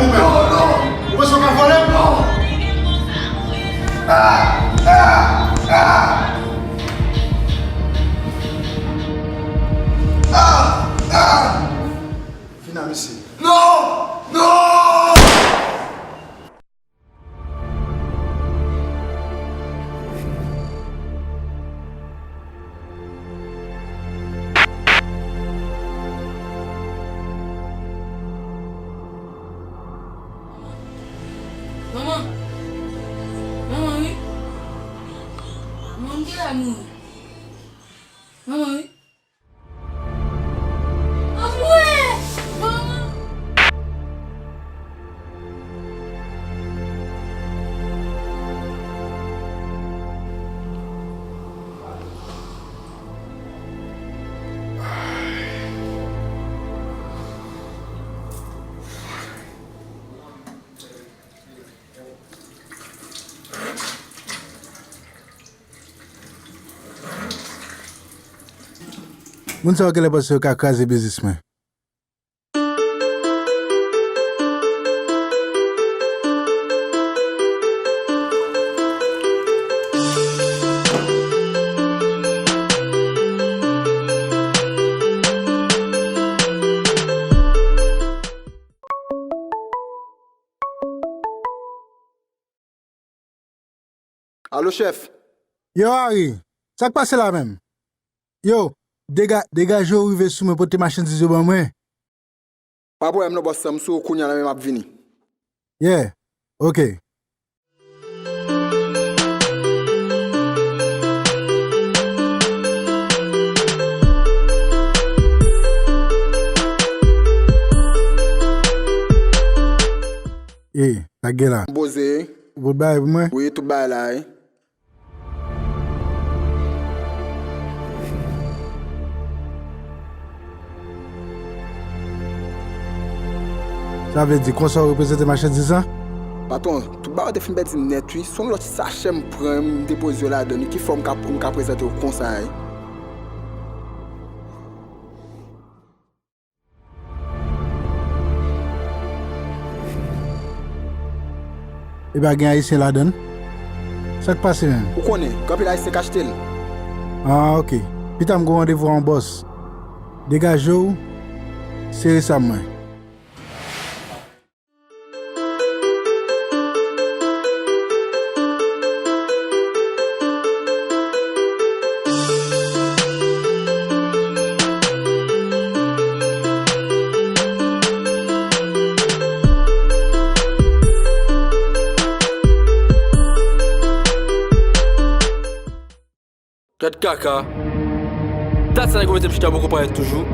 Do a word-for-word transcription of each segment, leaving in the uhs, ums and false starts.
Non, non! Ou panse w ka vòlè m? Non! Ah! Ah! Ah! Ah! Ah! Vin a mesye. Non! Non! Manman! Manman, wi! Manman, m te la mouri. Manman, wi! Anmwey! Manman! Moun sa yo genlè panse yo ka kraze biznis mwen. Alo, chèf. Yo, Ari, sa k pase la menm? Yo, dega-, degaje w rive sou mwen, pote machandiz yo ban mwen. Pa pwoblèm non, bòs, m sou ou kounye a la menm, m ap vini. Yeah, ok. Ey, sa k gen la? Poze. Ou pot bagay pou mwen? Wi, tout bagay la, wi. Sa vle di, konsa w reprezante machandiz la? Patwon, tout bagay te fin pèdi nèt, wi. Se yon lòt sachè m pran, m depoze yo ladann, wi. Ki fè m ka, m ka prezante w konsa, wi? E pa gen Ayisyen ladann? Sa k pase menm? Ou konnen, gen anpil Ayisyen k achte l. Ah, ok. Pita m gen yon randevou a yon bòs. Degaje w, sere sa mwen. Gad kaka. Dat sa nèg yo mete m chita poko parèt toujou.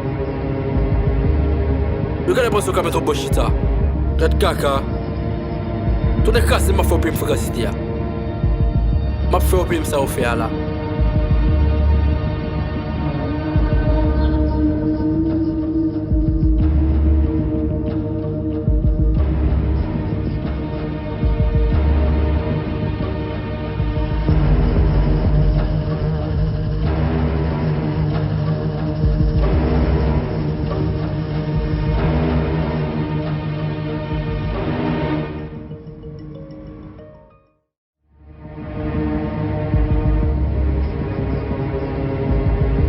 Yo genlè panse yo ka mete yon bò chita. Gad kaka. Tonnè kraze m, m ap fè w peye m fragantite a. M ap fè w peye m sa w fè a la.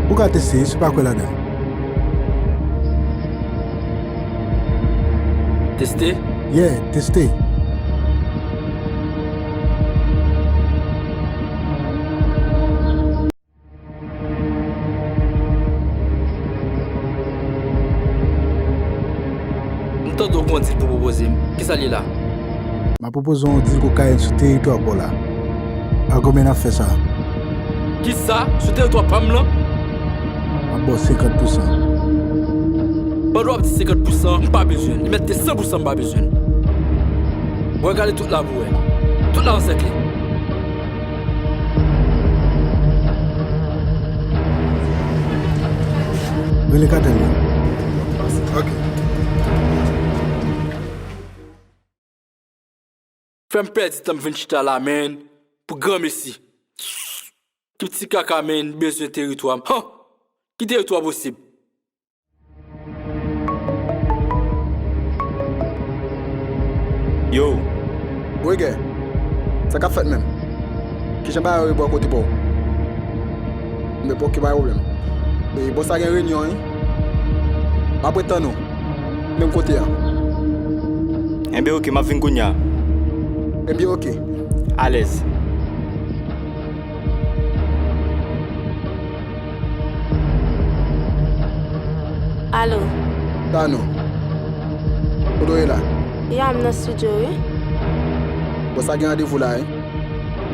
Ou ka teste, si w pa kwè ladan l. Teste? Yeah, teste. M tande w gen yon dil pou pwopoze m. Kisa l ye la? M ap pwopoze w yon dil kokayin sou teritwa pa w la. A konbyen n ap fè sa? Kisa? Sou teritwa pa m lan? M ap ba w senkant pousan. Pandan w ap di senkant pousan, m pa bezwen l. Li mèt te san pousan, m pa bezwen l. Bon, gade tout la pou w wè. Tout la ansèkle. Rele katèl la. Ok. Fè m pèdi tan m vin chita la, menn, pou granmesi. Ki ti kaka, menn, bezwen teritwa m. Han! Ki teritwa posib? Yo. Wege, sa k ap fèt menm? Kijan bagay yo ye bò kote pa w? Enben, oke, pa gen pwoblèm. E, bòs la gen reyinyon, wi. M ap ret tann ou. Menm kote a. Enben, oke, m ap vin kounye a. Enben, oke. Alèz. Alo. Tano. Kote w ye la? Ya, m nan estidyo, wi. Bòs la gen randevou la, wi.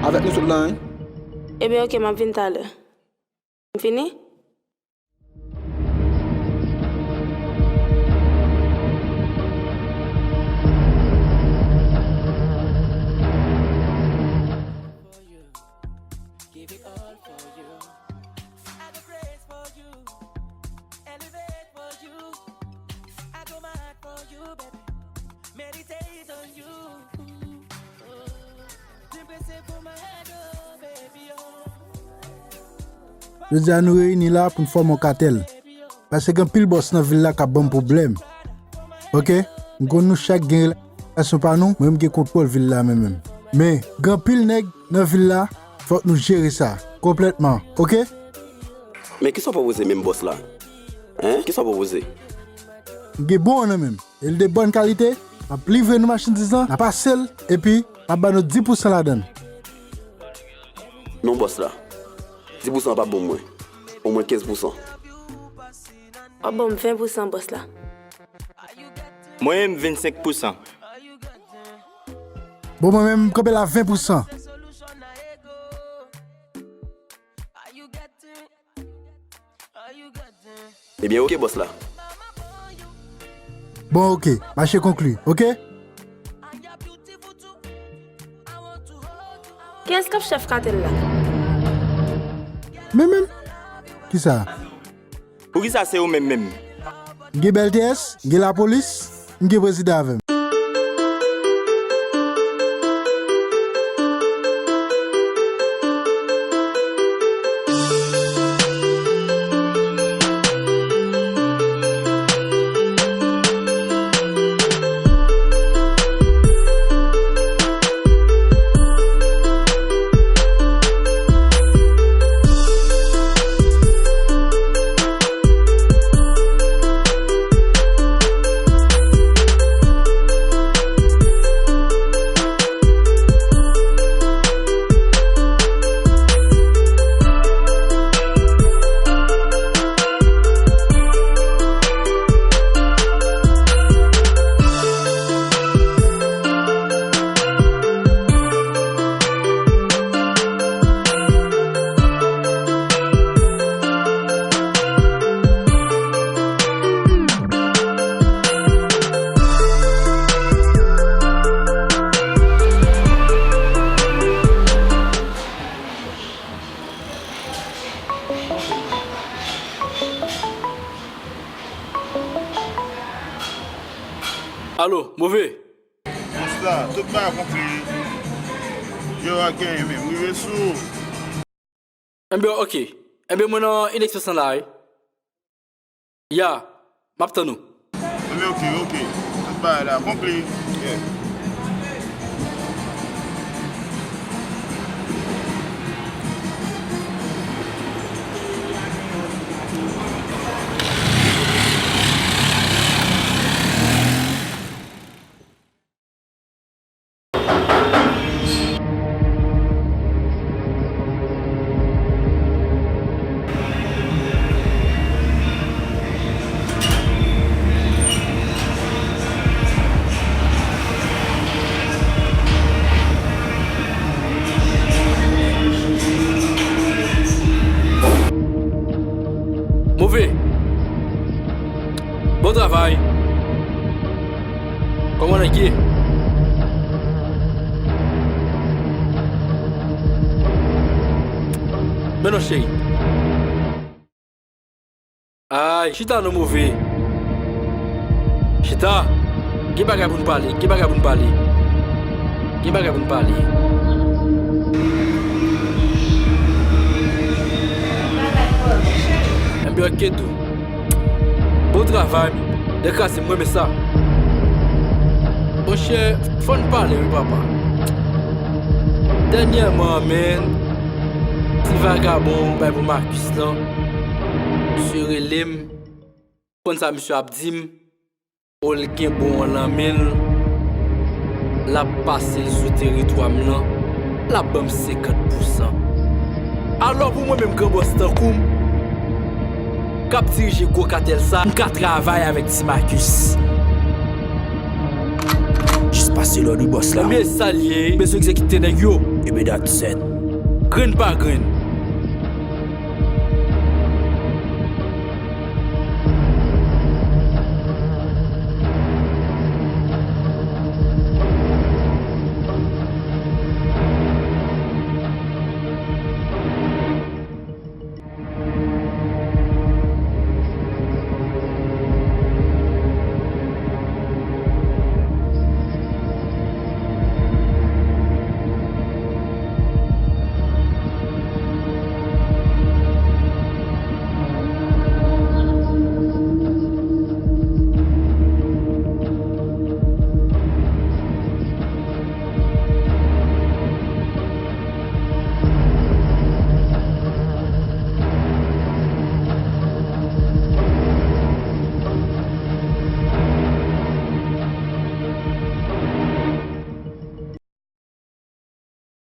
Avèk nou sot la, wi. Ebyen, oke, m ap vin talè. M fini? Jodi a, nou reyini la pou n fòme yon katèl. Paske gen anpil bòs nan vil la k ap ban m pwoblèm. Oke? M konn nou chak gen relasyon pa nou, mwen m gen kontwòl vil la mwen menm. Men, gen anpil nèg nan vil la, fòk nou jere sa konplètman. Oke? Men kisa w pwopoze menm bòs la? Hein? Kisa w pwopoze? M gen bon nan men m. E l de bòn kalite, m ap livre nou machandiz lan, n a pase l, epi m ap ba nou dis pousan ladan l. Non, bòs la. Dis pousan an p ap bon mwen. Omwen kenz pousan. W ap ban m ven pousan, bòs la. Mwen menm, vennsenk pousan. Bon, mwen menm, m kanpe la ven pousan. Ebyen, oke, bòs la. Bon, oke. Mache konkli, oke? Kiyès k ap chèf katèl la? Men menm. Kisa? Poukisa se ou menm menm? M gen B L T S, m gen lapolis, m gen prezidan avè m. Alo, Move? Bòs la, tout bagay konplike. Yo a genyen menm. Rive sou. Enben, oke. Enben, mwen nan Inexpress lan la, wi. Ya, m ap tann ou. Enben, oke, oke. Tout bagay la konplike. Yeah. Move. Bon travay. Kòman nèg ye? Men non, cheri. Ay, chita non, Move. Chita. Gen bagay pou n pale, gen bagay pou n pale. Gen bagay pou n pale. Enben, oke tou. Bon travay, nèg kraze, m renmen sa. Monchè, fò n pale wi papa. Dènyèman, men, ti vagabon bay pou Marcus lan, misye rele m, konn sa misye ap di m, o l gen bon an lan men l, l ap pase l sou teritwa m lan, l ap ban m senkant pousan. Alò pou mwen menm gran bòs tankou m k ap dirije gwo katèl sa, m ka travay avèk Ti Marcus. Jis pase lòd wi bòs la. Ebyen sa l ye, bezwen egzekite nèg yo. Ebyen that's it. Grenn pa grenn.